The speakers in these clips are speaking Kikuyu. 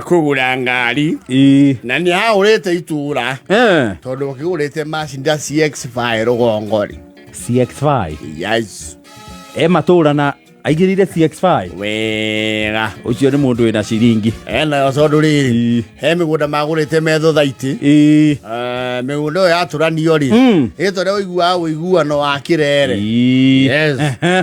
Kũgũra ngari na nĩ ahũrĩte itũra tondũ akĩgũrĩte Mazda CX-5 rũgongo rĩ. CX5? Yes. E matũra na aigĩrĩire CX5? Wega. Ũcio nĩ mũndũ wĩna ciringi. Enayo tondũ rĩrĩ, he mĩgũnda magũrĩte me thothaitĩ. Eh, mĩgũnda ĩyo yatũranio rĩ, ĩtwa rĩa ũiguaga ũiguano wa kĩrere. Yes.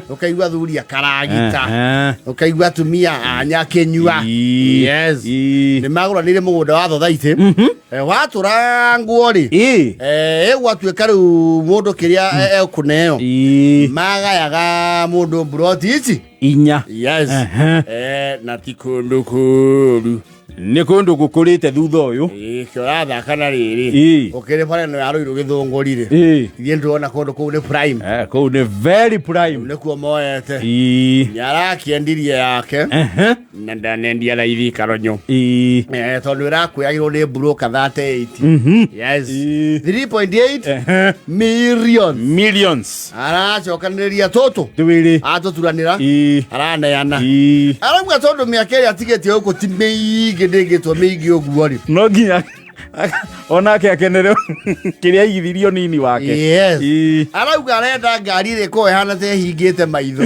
Ũkaigua thuri akaragita, ũkaigua atumia a nyakĩnyua. Yes. Nĩ magũranire mũgũnda wa thothaitĩ. Eh, watũrangwo rĩ, eh, ĩgwatuĩka rĩu mũndũ kĩrĩa ekũneo, magayaga mũndũ mburoti ici 4. Yes. Eh, na ti kũndũ kũũru. Nĩ kũndũ gũkũrĩte thutha ũyũ. Ĩĩ, kĩo ũrathaka na rĩrĩ, ũkĩrĩ bara ĩno ya Rũirũ Gĩthũngũri rĩ, ithuĩ nĩtũrona kũndũ kũu nĩ prime. Eh, kũu nĩ very prime. Nĩkuo moete. Nĩ arakĩendirie yake na ndanendia raithi karonyo. Eh, tondũ ĩrakwĩagĩrwo nĩ broker 38. Yes. 3.8 million. Millions. Aracokanĩrĩria tũtũ twĩrĩ. Atũturanĩra. Araneana. Arauga tondũ mĩaka ĩrĩa atigĩtie gũkũ ti mĩingĩ, ndĩngĩtwo mĩingĩ ũguo rĩ. No nginya onake akenere kĩrĩa aigithirio nini wake. Yes. Arauga arenda ngari ĩrĩa ĩkoragwo ĩhana ta ĩhingĩte maitho.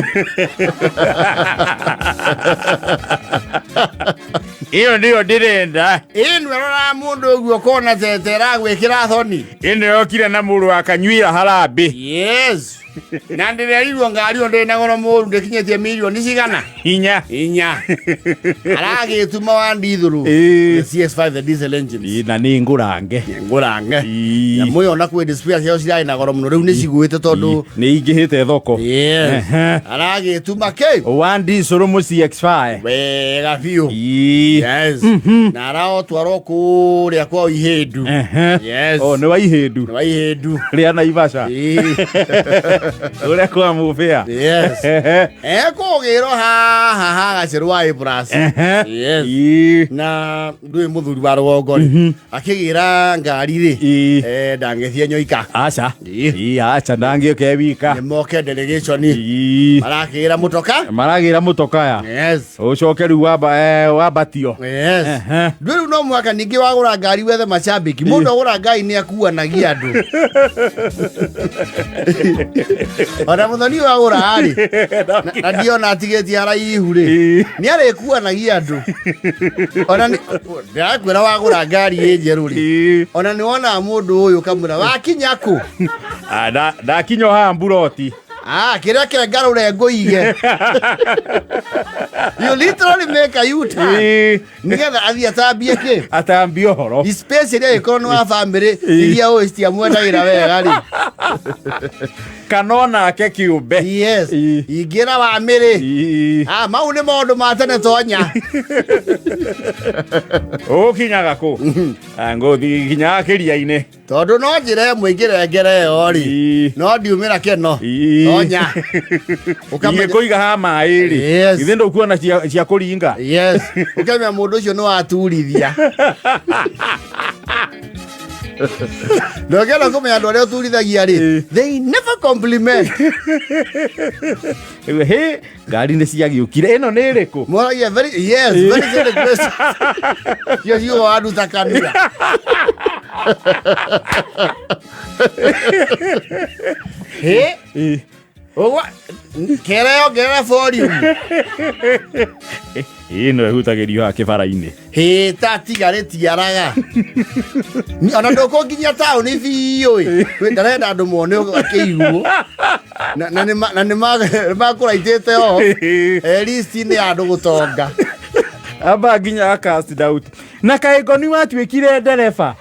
Ĩyo nĩyo ndĩrenda. Ĩno ĩroraga mũndũ ũguo ũkona tete ĩragwĩkĩra thoni. Ĩno yokire na mũrũ wa kanyuira harambĩ. Yes. Na ndĩrerirwo ngari ĩyo ndĩrĩ na goro mũru, ndĩkinyĩtie mirioni cigana? 4. 4. Aragĩtuma wa ndithũrũ. The CX-5, the diesel engines. Na nĩ ngũrange. Ngũrange. Nyamũ ĩyo na kwĩ display ciao cirarĩ na goro mũno, rĩu nĩ cigũĩte tondũ nĩ ingĩhĩte thoko. Yes. Aragĩtuma kĩ? Wa ndicũrũ mũ CX-5. Wega biũ. Yes. Na araotwarwo kũrĩa kwao Ihĩndu. Yes. Oh, nĩ wa Ihĩndu. Nĩ wa Ihĩndu. Rĩa Naivasha. Ũrĩa kwa mũbĩa. Yes. Ekũgĩrwo haha hagacerwo wa A plus. Yes. Na ndũĩ mũthuri wa rũgongo rĩ, akĩgĩra ngari rĩ, eh, ndangĩthiĩ nyoika. Aca. Aca, ndangĩũka e wika. Nĩ moke delegation. Marakĩgĩra mũtoka. Maragĩra mũtokaya. Yes. Ũcoke rĩu wamba, eh, wambatio. Yes. Ndũĩ rĩu no mũhaka ningĩ wagũra ngari wethe macambĩki. Mũndũ agũra ngari nĩ akuanagia andũ. Ona mũthoni ũyũ agũra rĩ, na ndiona atigĩtie haraihu rĩ, nĩ arĩkuanagia andũ. Ona ndĩrakwĩra wagũra ngari ĩ njerũ rĩ, ona nĩ wonaga mũndũ ũyũ ũkamwĩra wakinya kũ? Ah, ndakinya o haha mburoti. Ah, kĩrĩa kĩngarũre ngũige. You literally make a U-turn. Nĩgetha athiĩ atambie kĩ? Atambie ũhoro. Space ĩrĩa ĩkorwo nĩ wa family iria ũĩ citiamwendagĩra wega rĩ. Kana onake kĩũmbe. Yes. Ingĩra wa mĩrĩ. Ah, mau nĩ maũndũ ma tene tonya. Ũkinyaga kũ? Ah, ngũthiĩ nginyaga kĩria-inĩ. Tondũ no njĩra ĩmwe ingĩrengera ĩyo rĩ, no ndiumĩra kĩno. Tonya. Ũkamenya- Ingĩkũiga ha maĩ rĩ, Yes. githĩ ndũkuona cia kũringa? Yes. Ũkamenya mũndũ ũcio nĩ waturithia. Na ũngĩenda kũmenya andũ arĩa ũturithagia rĩ, they never compliment. Rĩu, hĩ, ngari nĩ ciagĩũkire, ĩno nĩ ĩrĩkũ? Moragia very, yes, very good question. Cio ciugo waruta kanua. Hĩ? Ũguo kere ongerera volume. Ĩno ĩhutagĩrio haha kĩbara-inĩ. Hĩ, ta tiga rĩtiaraga. Ona ndũkũnginyia taũni biũ ĩ. Wĩ, ndarenda andũ mone akĩiguo. Na nĩ makũraitĩte o. Eh, list-inĩ ya andũ gũtonga. Amba nginya cast doubt. Na kaĩ ngoni watuĩkire ndereba?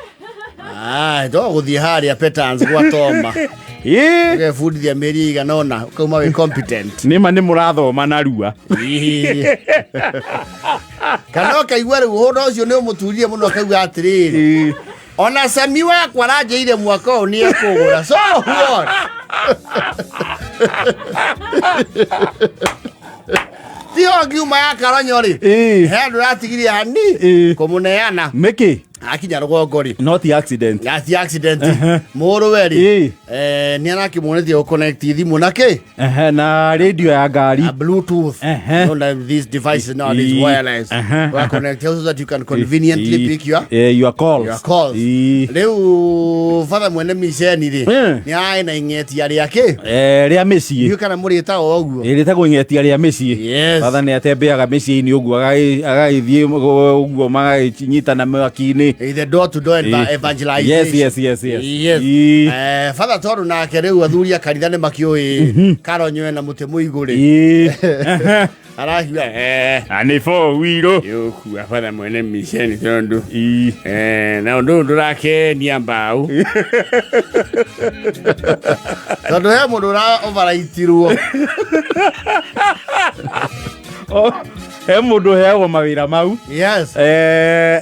Ah, to gũthiĩ harĩa Petans gwa Toma. Ũgebundithia mĩeri ĩigana ũna ũkauma wĩ competent. Nĩma nĩ mũrathoma narua. Kana ũkaigua rĩu ũndũ ũcio nĩ ũmũturirie mũno, akauga atĩrĩrĩ, ona Sami wakwa aranjĩire mwaka ũyũ nĩ ekũgũra, so what? Tiho ngiuma ya karonyo rĩ, he andũ yatigirie hani kũmũneana. Nĩkĩ? Akinya rũgongo rĩ, No ti accident. Ati accident mũrũwe rĩ, nĩ arakĩmuonetie gũconnect thimũ na kĩ? Na radio ya ngari. A Bluetooth. You know that these devices nowadays, wireless, wa connect so that you can conveniently pick your your calls. Your calls. Rĩu batha mwene miceni rĩ, nĩ arĩ na ing'etia rĩake. Rĩa mĩciĩ. Ndiũĩ kana mũrĩtaga ũguo. Rĩtagwo ing'etia rĩa mĩciĩ. Yes. Batha nĩ atembeaga mĩciĩ-inĩ ũguo, agagĩthiĩ ũguo magagĩnyitana mwaki-inĩ. The door to door evangelization. Yes. Yes. Father tondũ nake rĩu athuri a kanitha nĩ makĩũĩ karonyo ena mũtĩ mũigũ rĩ, arakiuga Na nĩ four wheel. Yũkua batha mwene miceni tondũ na ũndũ ũyũ ndũrakenia mbaũ tondũ he mũndũ ũra overaitirwo. Oh, he mũndũ ũheagwo mawĩra mau.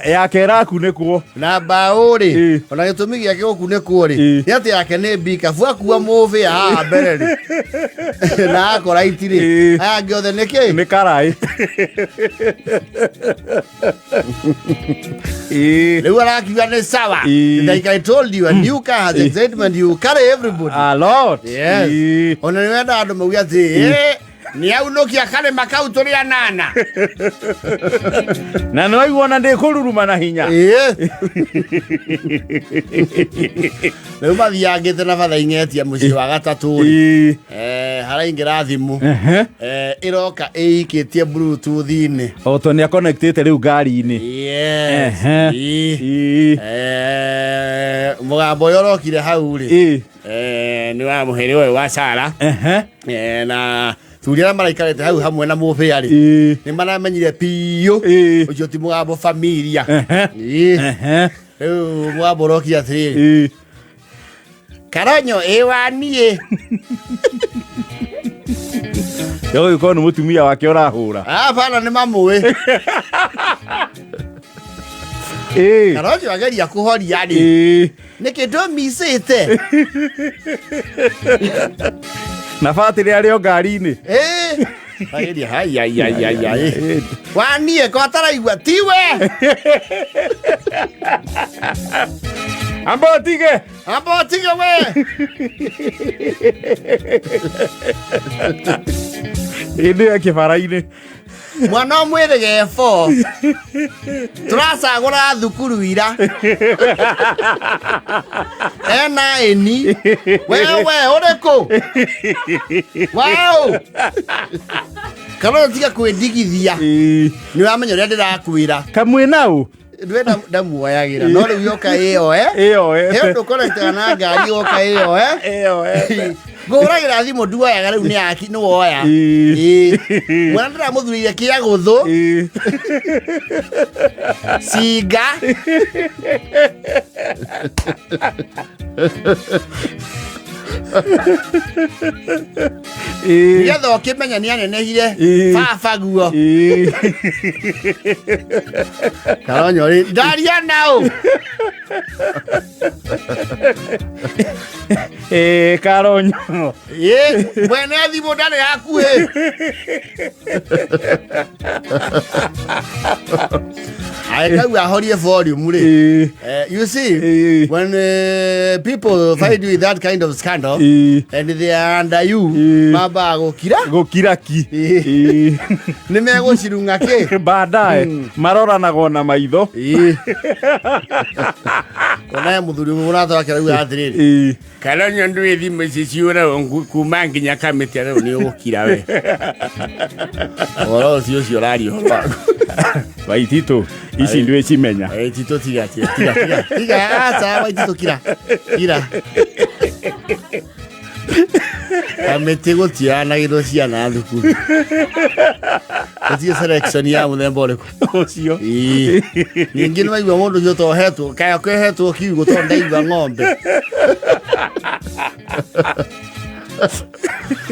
Yake ĩrakunĩkwo. Na mbaũ rĩ, ona gĩtũmi gĩake gũkunĩkwo rĩ, nĩ atĩ yake nĩ mbikabu, akua mũbĩa haha mbere rĩ na akora itirĩ, aya angĩ othe nĩ kĩ? Nĩ karaĩ. Rĩu arakiuga nĩ sawa. Like I told you, a new car has excitement, you carry everybody. A lot. Yes. Ona nĩ wenda andũ mauge atĩ nĩ aunũkia karĩma kau tũrĩ anana. Na nĩ waigua ona ndĩkũruruma na hinya. Rĩu mathiangĩte na batha ing'etia mũciĩ wa gatatũ rĩ, haraingĩra thimũ. Ĩroka ĩikĩtie bluetooth-inĩ. O to nĩ akonektĩte rĩu ngari-inĩ. Yes. Mũgambo ũyũ ũrokire hau rĩ, nĩ wa mũhĩrĩ ũyũ wa Sara. Na thuri arĩa maraikarĩte hau hamwe na mũbĩa rĩ, nĩ maramenyire biũ ũcio ti mũgambo familia. Rĩu mũgambo ũrokire atĩrĩrĩ, karonyo ĩ wa niĩ. Gũgĩkorwo nĩ mũtumia wake ũrahũra. Bana nĩ mamũĩ. Karonyo ageria kũhoria rĩ, nĩkĩ ndũmicĩte? Na batĩrĩ arĩ o ngari-inĩ. Ageria hai ai ai ai ai wa niĩ ko ataraigua tiwe. Amba ũtige. Amba ũtige we. Hĩndĩ ĩyo kĩbara-inĩ. Mwana ũmwĩrĩ gefo tũracagũra thukuru ira ena ĩni wewe ũrĩkũ waũ kana tiga kwĩndigithia. Nĩ ũramenya ũrĩa ndĩrakwĩra. Kamwe nau. Ndwe ndamuoyagĩra no rĩu yoka ĩyo Ĩyo. He ũndũ ũkoretwo na ngari yoka ĩyo Ĩyo. Ngũhũragĩra thimũ nduoyaga, rĩu nĩ yaki nĩ woya. Mwana ndĩramũthurĩire kĩa gũthũ cinga. Nĩgetha ũkĩmenya nĩ anenehire baba guo. Karonyo rĩ, ndaria nao. Karonyo. Mwene thimũ ndarĩ hakuhĩ. Agĩkau ahorie volume rĩ. You see, when people find you with that kind of scandal and they are under you, mambaga gũkira. Gũkira ki. Nĩ megũcirung'a kĩ. Baadaye maroranagwo na maitho. Onaye mũthuri ũmwe mũrata wake arauga atĩrĩrĩ, Karonyo ndũĩ thimũ ici ciũragwo kuma nginya kamĩtĩ rĩu nĩ ũgũkira we ũhoro ũcio ũcio ũraria ũhoro waku. Waititũ ici ndwĩ cimenya. Waititũ tiga tiga tiga tiga tiga, aca Waititũ kira kira, kamĩtĩ gũtianagĩrwo ciana thukuru, gũtirĩ selection ya mũthemba ũrĩkũ. Ũcio. Ningĩ nĩ waigua mũndũ ũcio tohetwo kaya kehetwo kiugo tondũ ndaigua ng'ombe.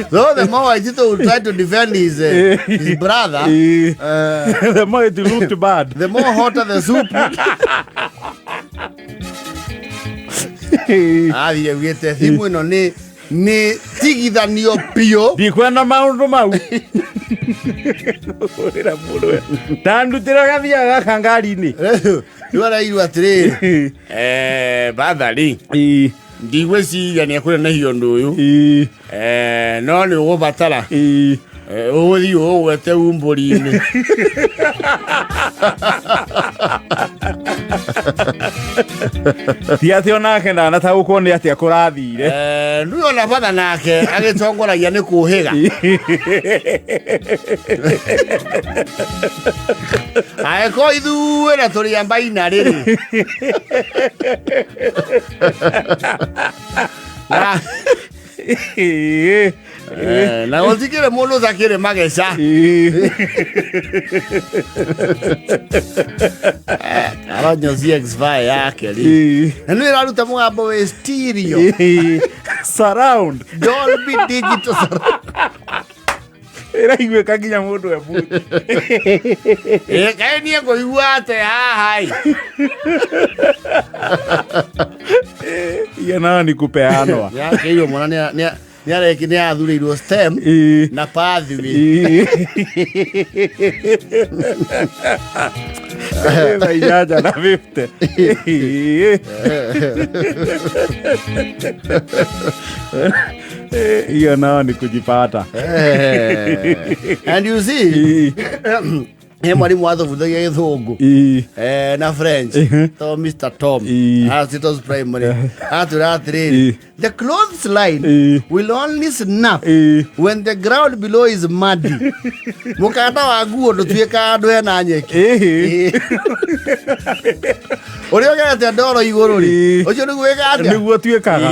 So the more Waitito will try to defend his brother, The more it looked bad, the more hotter the soup. Athiĩ augĩte thimũ ĩno nĩ tigithanio biũ. Ndikwenda maũndũ mau. Kũhũrĩra mũndũ we. Ndandutĩra gathiaga gaka ngari-inĩ. Rĩu arairwo atĩrĩrĩ, bathari ndigwĩciria nĩ ekũnenehia ũndũ ũyũ, no nĩ ũgũbatara ũgũthiĩ ũgwete umbũri-inĩ. Ti atĩ onake ndanataũkwo nĩ atĩa kũrathire. Rĩu ona batha nake agĩtongoragia nĩ kũhĩga angĩkorwo ithuĩ na tũrĩ a mbaina rĩrĩ na na gũtikĩrĩ mũndũ ũtakĩrĩ mageca. Aronyo CX5 yake rĩ, na nĩ ĩraruta mũgambo wĩ stereo. Surround. Dolby Digital surround. Ĩraiguĩka nginya mũndũ e buti. Kaĩ niĩ ngũigua atĩ haha ĩ. Iyo nayo ni kupeanwa. Yakĩirwo mwana nĩ athurĩirwo STEM na pathway. Thaa 8:50. Hiyo nao ni kujipata. And you see, he mwarimu watũbundithagia gĩthũngũ na French to Mr. Tom Citos Primary atwĩra atĩrĩrĩ, the clothes line will only snap when the ground below is muddy. Mũkanda wa nguo ndũtuĩkaga andũ hena nyeki. Ũrĩa ũgerete ndoro igũrũ rĩ, ũcio nĩguo wĩkaga atĩa? Nĩguo tuĩkaga.